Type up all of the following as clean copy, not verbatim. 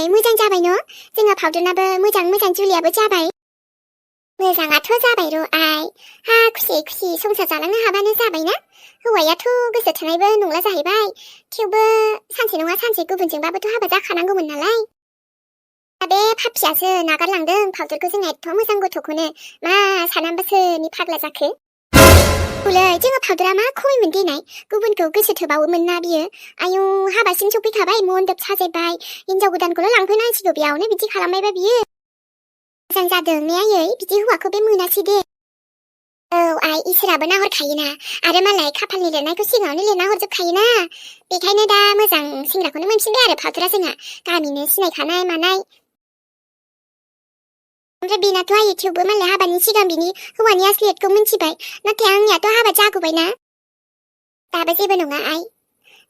आयै मोजां जाबाय न' जोंहा फावदुनाबो मोजां जुलियाबो जाबाय मोजाङाथ' जाबाय र' आइ हा खुसियै खुसि संसार जालांनो हाबानो जाबायना हौवायाथ' गोसो थोनायबो नंला जाहैबाय थेवबो सानसे नङा सानसे गुबुनजोंबाबोथ' हाबा जाखानांगौमोन नालाय बे फाफियासो नागारलांदों फावदुरखौ जोंना एथ' मोजां गथ'खौनो मा सानामबासोनि फाग्ला जाखो हलै जोङो फावदुरा मा खमैमोन देनाय गुबुनखौ गोसो थोबावोमोन ना बियो आयौ हाबासिम सफैखाबाय मन्दप साजायबाय हिनजाव गोदानखौल' लांफैनांसिगौ बेयावनो बिदि खालामबायबा बियो मोजां जादों ने आयै बिदि हौवाखौ बे मोनासै दे औ आइ इसोराबो नाहरखायोना आरो मालाय खाफालनि लिरनायखौ सिगाङावनो लिरना हरजोबखायोना बेखायनो दा मोजां सेंग्राखौनो मोनफिनबाय आरो फावदुरा जोंहा गामिनो सिनायखानाय मानाय ओमफ्राय बेनाथ' आयै थेवबो मालाय हाबानि सिगां बिनि हौवानि आसलियतखौ मिन्थिबाय नाथाय आंनियाथ' हाबा जागौबायना दाबो जेबो नङा आइ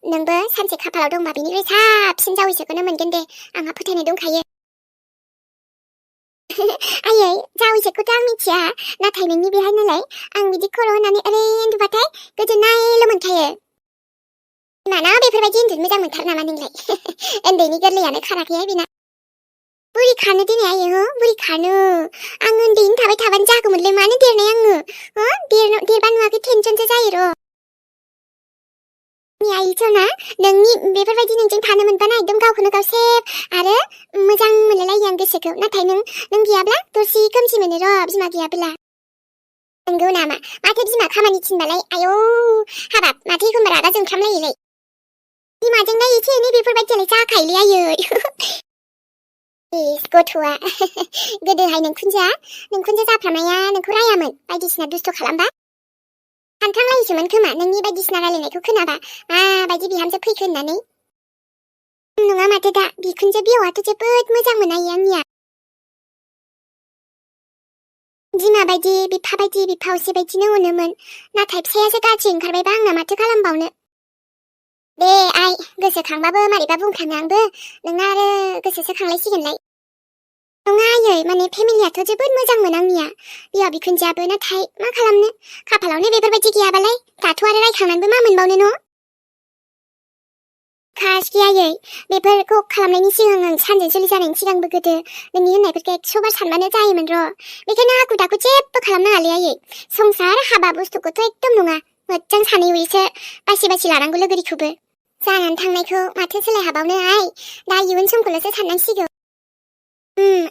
नोंबो सानसे खाफालाव दंबा बिनिफ्राय साबसिन जावैसोखौनो मोनगोन दे आंहा फोथायनाय दंखायो आयै जावैसोखौथ' आं मिथिया नाथाय नोंनि बेहाय नालाय आं बिदि खर' होनानै ओरै उन्दुबाथाय गोजोननायल' मोनखायो बिमाना बेफोरबायदि उन्दुनो मोजां मोनथार नामा नोंलाय उन्दैनि गोरलैयानो खाराखैहाय बेना बुरि खानो दिनै आयै हो बुरि खानो आं उन्दैनो थाबाय थाबानो जागौमोनलै मानो देरनाय आङो हो देरबा नुवाखै टेनसनसो जायो र' आइथ'ना नोंनि बेफोरबायदि नोंजों थानो मोनबाना एकदम गावखौनो गाव सेफ आरो मोजां मोनलायलायो आं गोसोखौ नाथाय नों गैयाब्ला दरसि खोमसि मोनो र' बिमा गैयाब्ला नंगौ नामा माथो बिमा खामानि थिनबालाय आयौ हाबाब माथो एखनबा रागा जोंफ्रामलायोलाय बिमाजोंनो एसे एनै बेफोरबायदियालाय जाखायोलै आयै गथ'आ गोदोहाय नोंखुनजो जाफ्रामनाया नोंखौ रायामोन बायदिसिना दुस्थ' खालामबा सानफ्रांलायोसोमोन खोमा नोंनि बायदिसिना रायलायनायखौ खोनाबा माबायदि बिहामजो फैखो होननानै नङा माथो दा बिखुनजो बिहावाथ' जोबोद मोजां मोनायो आंनिया बिमा बायदि बिफा बायदि बिफावसो बायदिनो अनोमोन नाथाय फिसायासो गाज्रि ओंखारबायबा आंना माथो खालामबावनो दे आइ गोसोखांबाबो मारैबा बुंफ्लाङो आंबो नोंना आरो गोसोसो खांलायसिगोनलाय नङा आयै माने फेमिलियाथ' जोबोद मोजांमोन आंनिया बिहाव बिखुनजोआबो नाथाय मा खालामनो खाफालावनो बेफोरबायदि गैयाबालाय दाथ' आरो रायखांनानैबो मा मोनबावनो न' खासखि आयै बेफोरखौ खालामनायनि सिगां आं सानजों जुलि जानायनि सिगांबो गोदो नोंनि होननायफोरखौ 100 बार सानबानो जायोमोन र' बेखायनो हाखु दाखु जेबो खालामनाङालै आयै संसार हाबा बुस्थुखौथ' एकदम नङा मोजां सानै हयैसो बासि लानांगौ लोगोरिखौबो जानानै थांनायखौ माथो सोलायहाबावनो आइ दा इयुन समखौल'सो साननांसिगौ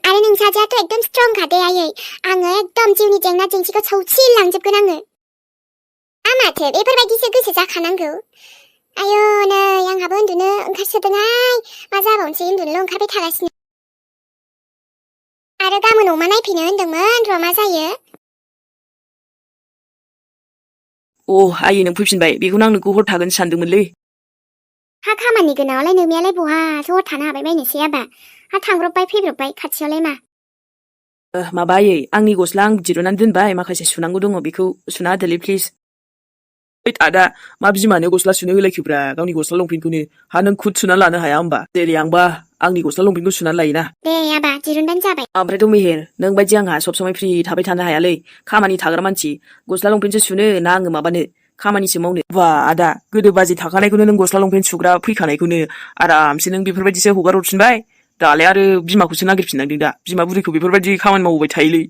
आरो नोंसाजोआथ' एकदम स्ट्रंखा दे आयै आङो एकदम जिउनि जेंना जेंसिखौ सौसिलांजोबगोन आङो माथो बेफोरबायदिसो गोसो जाखानांगौ आयौ नै आंहाबो उन्दुनो ओंखारसोदोंहाय मा जाबावनोसै उन्दुनोल' ओंखारबाय थागासिनो आरो गाबोन अमा नायफैनो होनदोंमोन र' मा जायो आयै नों फैफिनबाय बेखौनो आं नोंखौ हर थागोन सानदोंमोनलै हा खामानि गोनाङावलाय नोंनियालाय बहासो हर थानो हाबाय बायनोसै आबा हा थांब्रबबाय फैब्रबबाय खाथियावलाय मा माबा आयै आंनि गस्ला आं दिरुननानै दोनबाय माखासे सुनांगौ दङ बेखौ सुना होदोलै प्लिज आदा मा बिमानो गस्ला सुनो होलायखोब्रा गावनि गस्ला लंपेन्टखौनो हा नों खुद सुना लानो हाया होमबा जेरै आंबा आंनि गस्ला लंपेन्टखौ सुनानै लायोना दे आबा दिरुनबानो जाबाय ओमफ्रायथ' मेहेर नों बायदि आंहा सब समाय फ्रि थाबाय थानो हायालै खामानि थाग्रा मानसि गस्ला लंपेन्टसो सुनो ना आङो माबानो खामानिसो मावनो बा आदा गोदो बाजै थाखानायखौनो नों गस्ला लंपेन्ट सुग्रा फैखानायखौनो आरामसे नों बेफोरबायदिसो हगार हरफिनबाय दालाय आरो बिमाखौसो नागिरफिननांदों दा बिमा बुरिखौ बेफोरबायदि खामानि मावबाय थायोलै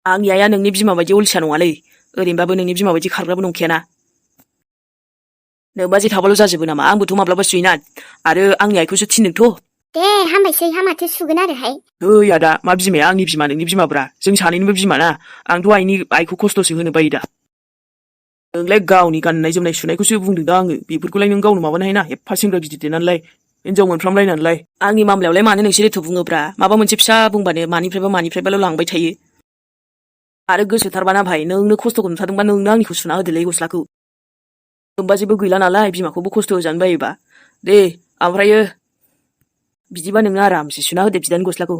आंनि आइया नोंनि बिमा बायदि अलसिया नङालै ओरैनोबाबो नोंनि बिमा बायदि खारग्राबो नंखायाना नों बाजै थाबाल' जाजोबो नामा आंबोथ' माब्लाबा सुयोना आरो आंनि आइखौसो थिनदोंथ' दे हामबायसै हा माथो सुगोन आरोहाय ओइ आदा मा बिमाया आंनि बिमा नोंनि बिमाब्रा जों सानैनिबो बिमा ना आंथ' आइखौ खस्थ'सो होनो बायो दा नोंलाय गावनि गाननाय जोमनाय सुनायखौसो बुंदों दा आङो बेफोरखौलाय नों गावनो माबानो हायोना एफा सेंग्रा गिदिर देनानैलाय हिनजाव मोनफ्रामलायनानैलाय आंनि मामलायावलाय मानो नोंसोर एथ' बुङोब्रा माबा मोनसे फिसा बुंबानो मानिफ्रायबाल' लांबाय थायो आरो गोसोथारबाना भाइ नोंनो खस्थ'खौ नुथारदोंबा नोंनो आंनिखौ सुना होदोलै गस्लाखौ होमबा जेबो गैला नालाय बिमाखौबो खस्थ' होजानो बायोबा दे ओमफ्रायो बिदिबा नोङो आरामसे सुना होदो बिदानि गस्लाखौ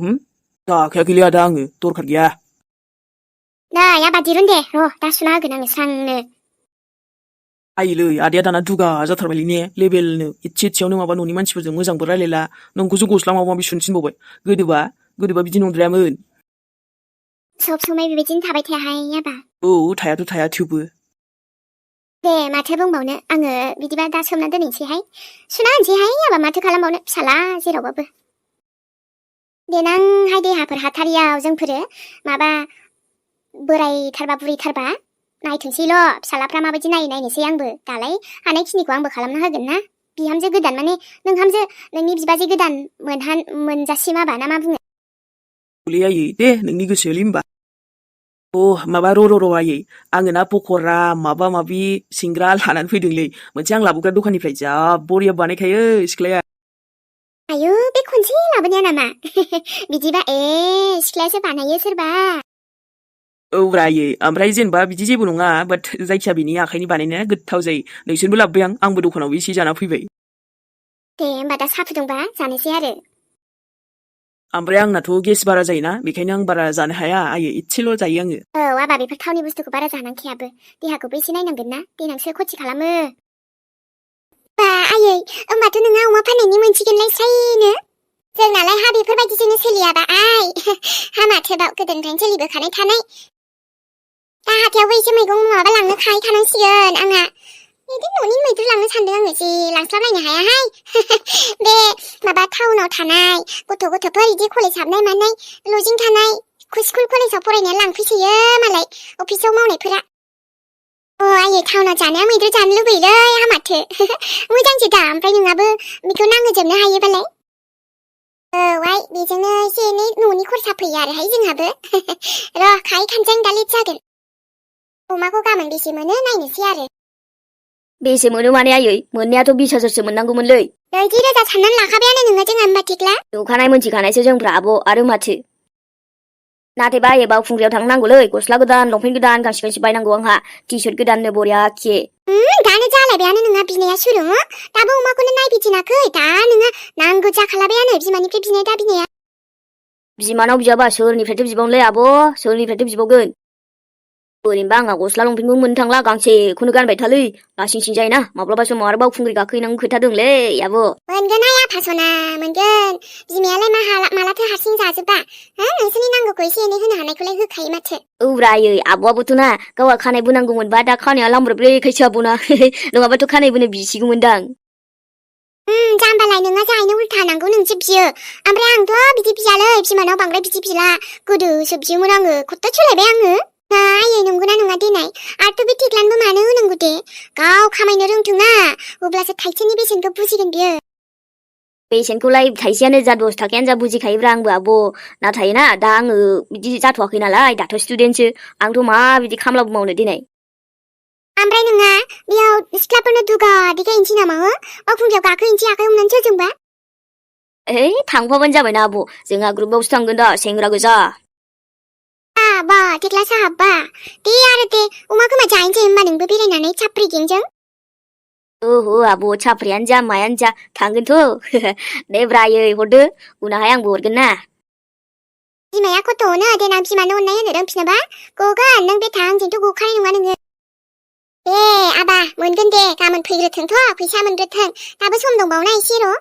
दाखायाखैलै आदा आङो दरखार गैया नै आबा दिरुन दे र' दा सुना होगोन आङो स्रांनो आइलै आदाया दाना दुगा जाथारबायलै ने लेबेलनो एसेयावनो माबा न'नि मानसिफोरजों मोजांबो रायलायला नोंखौसो गस्ला माबा माबि सुनो थिनबावबाय गोदोबा बिदि नंद्रायामोन सब समाय बेबायदिनो थाबाय थायाहाय आबा थायाथ' थाया थेवबो दे माथो बुंबावनो आङो बिदिबा दा सोमना दोननोसैहाय सुना होनोसैहाय आबा माथो खालामबावनो फिसाला जेरावबाबो देनांहाय देहाफोर हाथारियाव जोंफोरो माबा बोरायथारबा बुरैथारबा नायथोंसैल' फिसालाफ्रा माबायदि नायनोसै आंबो दालाय हानायखिनिखौ आंबो खालामना होगोन ना बिहामजो गोदान माने नोंहामजो नोंनि बिबाजै गोदान मोनजासिम माबा ना मा बुङो ले आयै दे नोंनि गोसोलै होमबा माबा र' आयै आङो ना पक'रा माबा माबि सिंग्रा लानानै फैदोंलै मोनसे आं लाबोग्रा दखाननिफ्राय जा बरिया बानायखायो सिख्लाया आयु बे खनसे लाबोनाया नामा बिदिबा सिख्लायासो बानायो सोरबा ब्रा आयै ओमफ्राय जेनेबा बिदि जेबो नङा बाट जायखिया बिनि आखाइनि बानायनाया गोथाव जायो नोंसोरबो लाबोबाय आंबो दखानाव एसे जाना फैबाय दे होमबा दा साहा फुदुंबा जानोसै आरो ओमफ्राय आंनाथ' गेस बारा जायोना बेखायनो आं बारा जानो हाया आयै एसेल' जायो आङो आबा बेफोर थावनि बुस्थुखौ बारा जानांखायाबो देहाखौबो एसे नायनांगोन ना देनांसो खथि खालामो बा आयै होमबाथ' नोंहा अमा फाननायनि मोनसिगोनलाय स्रायनो जोंनालाय हा बेफोरबायदिजोंनो सोलियाबा आइ हामाथोबाव गोदोनिफ्रायनो सोलिबोखानाय थानाय दा हाथायावबो एसे मैगं माबा लांनो खाहै थानांसिगोन आंहा बिदि न'नि मैद्रु लांनो सानदों आङो जे लांस्लाबलायनो हायाहाय बे माबा टाउनाव थानाय गथ'फोर इदि कलेज हाबनाय मानाय लजिं थानाय स्कुल कलेजाव फरायनाया लांफैसोयो मालाय अफिसाव मावनायफोरा आयै टाउनाव जानाया मैद्रु जानो लुबैयोलै हामाथो मोजांसो दा ओमफ्राय नोंहाबो बेखौ नांहोजोबनो हायोबालाय आइ बेजोंनो एसे एनै न'नि खरसा फैयो आरोहाय जोंहाबो र' खाहै खानसै दा लेट जागोन अमाखौ गाबोन बेसे मोनो नायनोसै आरो बेसे मोनो माने आयै मोननायाथ' 20,000सो मोननांगौमोनलै 30,000 साननानै लाखाबायानो नोङो जोंहा होमबा थिख्ला नुखानाय मोनथिखानायसो जोंफ्रा आब' आरो माथो नाथायबा आयै बावखुंग्रियाव थांनांगौलै गस्ला गोदान लंपेन्ट गोदान गांसे बायनांगौ आंहा टि-शार्ट गोदाननो बरिया खे दानो जालायबायानो नोंहा बिनाया सुरु दाबो अमाखौनो नायबिजिनाखै दा नोंहा नांगौ जाखालाबायानो बिमानिफ्राय बिनाय दा बिनाया बिमानाव बियाबा सोरनिफ्रायथो बिबावनोलै आब' सोरनिफ्रायथो बिबावगोन ओरैनोबा आंहा गस्ला लंपेन्टबो मोननो थांला गांसेखौनो गानबाय थालै लासिं सिं जायोना माब्लाबा समाव आरो बावखुंग्रि गाखोहैनांगौ खोथा दंलै आब' मोनगोनहाय आफासना मोनगोन बिमायालाय मालाथो हारसिं जाजोबा नोंसोरनि नांगौखौ एसे एनै होनो हानायखौलाय होखायो माथो औब्रा आयै आब'आबोथ' ना गावहा खानाय बोनांगौमोनबा दा खानाया लामब्रबब्रैखायसो आब'ना नङाबाथ' खानाय बोनो बिसिगौमोनदां जाम्बालाय नोंहा जाहैनो उल्था होनांगौ नोंसो बियो ओमफ्राय आंथ' बिदि बियालै बिमानाव बांद्राय बिदि बिला गोदोसो बियोमोन आङो खत्ता सोलायबाय आङो आयै नंगौना नङा देनाय आरोथ' बे थिख्लानोबो मानो होनांगौ दे गाव खामायनो रोंथोंना अब्लासो थाइसेनि बेसेनखौ बुजिगोन बियो बेसेनखौलाय थाइसेयानो जा 10 थाखायानो जा बुजिखायोब्रा आंबो आब' नाथाय ना दा आङो बिदि जाथ'वाखै नालाय दाथ' स्टुडेन्टसो आंथ' मा बिदि खामलाबो मावनो देनाय ओमफ्राय नोंहा बेयाव सिख्लाफोरनो दुगा देखायनोसै नामा बावखुंग्रियाव गाखोहैनोसै आखाइ हमनानै सोरजोंबा थांफाबानो जाबायना आब' जोंहा ग्रुपआवसो थांगोन दा सेंग्रा गोजा बा थिख्ला साहाब बा दे आरो दे अमा खोमा जाहैनोसै होमबा नोंबो बेरायनानै साप्रि गेंजों ओहो आब' साफ्रियानो जा मायानो जा थांगोनथ' दे ब्रायै हरदो उनावहाय आंबो हरगोन ना बिमाया खथ' अनो देनां बिमानो अननाय होनो रोंफिनोबा गगोन नों बे थांजोंथ' गखानाय नङा नोङो दे आबा मोनगोन दे गाबोन फैग्रोथोंथ' फैसा मोनग्रोथों दाबो सम दंबावोना एसे र'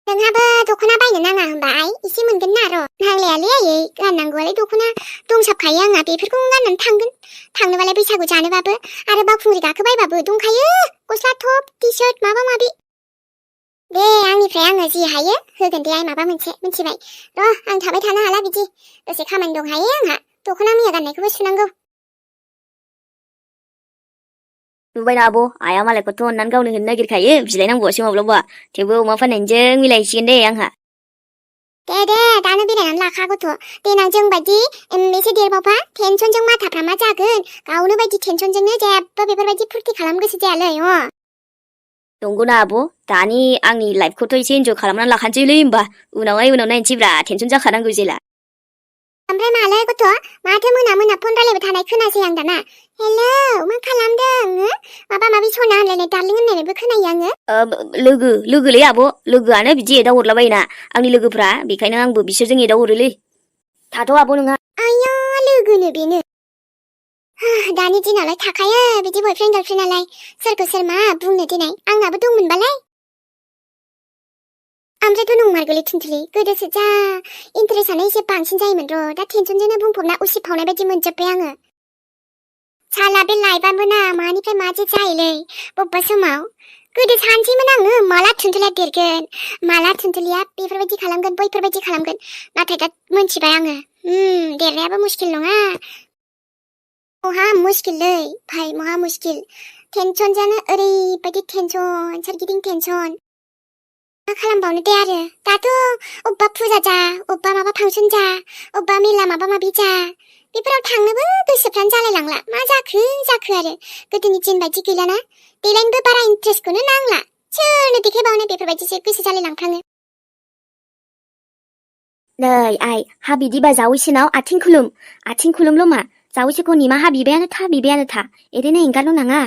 नोंहाबो दख'ना बायनो नाङा होनबा आइ एसे मोनगोन ना र' नांलायालै आयै गाननांगौआलाय दख'ना दंसाबखायो आंहा बेफोरखौ गाननानै थांगोन थांनोबालाय बैसागु जानोबाबो आरो बावखुंग्रि गाखोबायबाबो दंखायो गस्ला टप टि-शार्ट माबा माबि दे आंनिफ्राय आङो जि हायो होगोन दे आइ माबा मोनसे मिथिबाय र' आं थाबाय थानो हाला बिदि दसे खामानि दंहायो आंहा दख'ना मैया गाननायखौबो सुनांगौ नुबायना आब' आइया मालायखौथ' अननानै गावनो होनो नागिरखायो बिलायनांगौआसो माब्लाबा थेवबो अमा फाननायजों मिलायहैसिगोन दे आंहा दे दानो बेरायनानै लाखा गथ' देनां जों बायदि एसे देरबावबा टेनसनजों माथाफ्रा मा जागोन गावनो बायदि टेनसनजोंनो जेबो बेफोरबायदि फुरथि खालामनो गोसो जायालै नंगौना आब' दानि आंनि लाइफखौथ' एसे इन्जय खालामनानै लाखानोसैलै होमबा उनाव नायनोसैब्रा टेनसन जाखानांगौ जेला ओमफ्राय मालाय गथ' माथो मोना फन रायलायबाय थानाय खोनासै आं दाना हेलौ मा खालामदों माबा माबि सना होनलायनाय दार्लिं होनलायनायबो खोनायो आङो लोगोलै आब' लोगोआनो बिदि एदाव हरलाबायोना आंनि लोगोफ्रा बेखायनो आंबो बिसोरजों एदाव हरोलै थाथ' आब' नोंहा आया लोगोनो बेनो दानि दिनावलाय थाखायो बिदि बयफ्रेन्ड गार्लफ्रेन्डआलाय सोरखौ सोर मा बुंनो देनाय आंनाबो दंमोनबालाय ओमफ्रायथ' नंमारगौलै थुनथुलि गोदोसो जा इन्टारेस्टआनो एसे बांसिन जायोमोन र' दा टेनसनजोंनो बुंफबना उसिफावनाय बायदि मोनजोब्बाय आङो साला बे लाइफआबो ना मानिफ्राय माजे जायोलै बबेबा समाव गोदो सानसैमोन आङो माला थुनथुलिया देरगोन माला थुनथुलिया बेफोरबायदि खालामगोन बैफोरबायदि खालामगोन नाथाय दा मोनथिबाय आङो देरनायाबो मुस्किल नङा महा मुस्किललै भाइ महा मुस्किल टेनसनजानो ओरैबायदि टेनसन सोरगिदिं टेनसन मा खालामबावनो दे आरो दाथ' अबेबा फुजा जा अबेबा माबा फांसन जा अबेबा मेला माबा माबि जा बेफोराव थांनोबो गोसोफ्रानो जालायलांला मा जाखो आरो गोदोनि दिन बायदि गैलाना देलायनोबो बारा इन्ट्रेस्टखौनो नांला सोरनो देखायबावनो बेफोरबायदिसो गोसो जालायलांफ्राङो नै आइ हा बिदिबा जावैसोनाव आथिं खुलुमल' मा जावैसोखौ निमाहा बिबायानो था एरैनो एंगारनो नाङा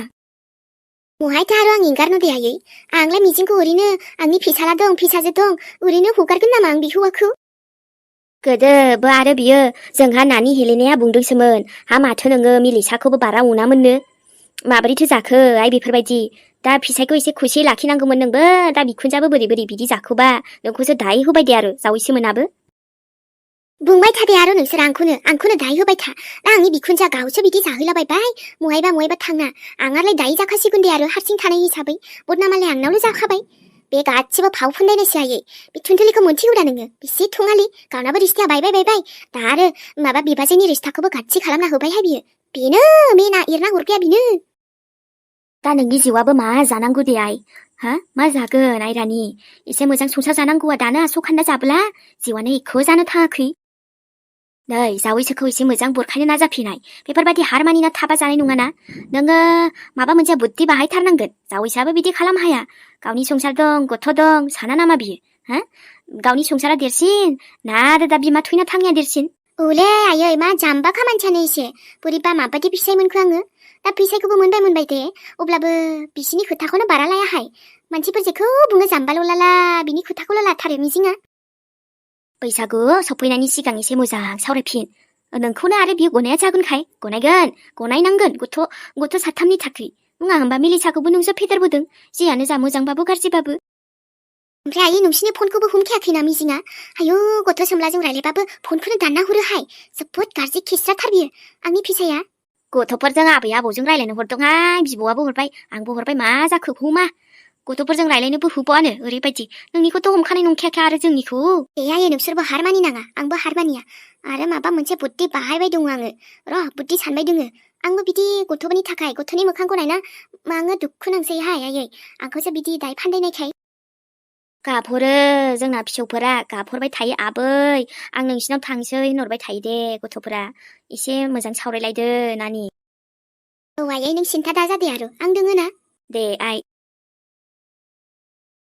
महायथ' आरो आं एंगारनो दे आयै आंलाय मिजिंखौ ओरैनो आंनि फिसाला दं फिसाजो दं ओरैनो हगारगोन नामा आं बे हौवाखौ गोदोबो आरो बियो जोंहा नानि हेलेनाया बुंदोंसोमोन हा माथो नोङो मिलिसाखौबो बारा उनामोननो माबोरैथो जाखो आइ बेफोरबायदि दा फिसायखौ एसे खुसि लाखिनांगौमोन नोंबो दा बिखुनजाबो बोरै बिदि जाखोबा नोंखौसो दाय होबाय दे आरो जावैसोमोनाबो बुंबाय थादे आरो नोंसोर आंखौनो दाय होबाय था दा आंनि बिखुनजा गावसो बिदि जाहैलाबायबाय महायबा थाङा आंहालाय दाय जाखासिगोन दे आरो हारसिं थानाय हिसाबै बदनामालाय आंनावनो जाखाबाय बे गासिबो फाव फुनलायनायसो आयै बे थुनथुलिखौ मोनथिगौ दा नोङो बेसे थङालि गावनाबो रिस्ताया बायबाय दा आरो माबा बिबाजैनि रिस्ताखौबो गाज्रि खालामना होबायहाय बियो बेनो मेना एरना हरग्राया बेनो दा नोंनि जिउआबो मा जानांगौ दे आइ हा मा जागोन आइ रानि एसे मोजां संसार जानांगौआ दानो आस'खान्दा जाब्ला जिउआनो एख' जानो थाङाखै नै जावैसोखौ एसे मोजां बुरखायनो नाजाफिनाय बेफोरबायदि हार मानिना थाबा जानाय नङाना नोङो माबा मोनसे बुद्धि बाहायथारनांगोन जावैसोआबो बिदि खालाम हाया गावनि संसार दं गथ' दं साना नामा बियो हा गावनि संसारा देरसिन ना आरो दा बिमा थैना थाङिया देरसिन औलै आयै मा जाम्बा खामानि सानो एसे बोरैबा माबायदि फिसाय मोनखो आङो दा फैसाखौबो मोनबाय दे अब्लाबो बिसिनि खोथाखौनो बारा लायाहाय मानसिफोर जेखौ बुङो जाम्बाल' लाला बिनि खोथाखौल' लाथारो मिजिङा बैसागु सफैनायनि सिगां एसे मोजां सावरायफिन नोंखौनो आरो बियो गनाया जागोनखाय गनायनांगोन गथ' साथामनि थाखै नङा होमबा मिलिसाखौबो नोंसो फेदेरबोदों जियानो जा मोजांबाबो गाज्रिबाबो ओमफ्राय आयै नोंसिनि फनखौबो हमखायाखैना मिजिङा आयौ गथ' सोमलाजों रायलायबाबो फनखौनो दानना हरोहाय जोबोद गाज्रि खिस्राथार बियो आंनि फिसाया गथ'फोरजों आबै आबौजों रायलायनो हरदोंहाय बिबौआबो हरबाय आंबो हरबाय मा जाखो हमा गथ'फोरजों रायलायनोबो होबावानो ओरैबायदि नोंनिखौथ' हमखानाय नंखायाखै आरो जोंनिखौ आयै नोंसोरबो हार मानिनाङा आंबो हार मानिया आरो माबा मोनसे बुद्धि बाहायबाय दङ आङो बुद्धि सानबाय दोङो आंबो बिदि गथ'फोरनि थाखाय गथ'नि मोखांखौ नायना आङो दुखु नांसैहाय आयै आंखौसो बिदि दाय फान्दायनायखाय गाबहरो जोंना फिसौफोरा गाबहरबाय थायो आबै आं नोंसिनाव थांसै होनहरबाय थायो दे गथ'फोरा एसे मोजां सावरायलायदो नानि औ आयै नों सिन्था दाजादे आरो आं दोङो ना दे आइ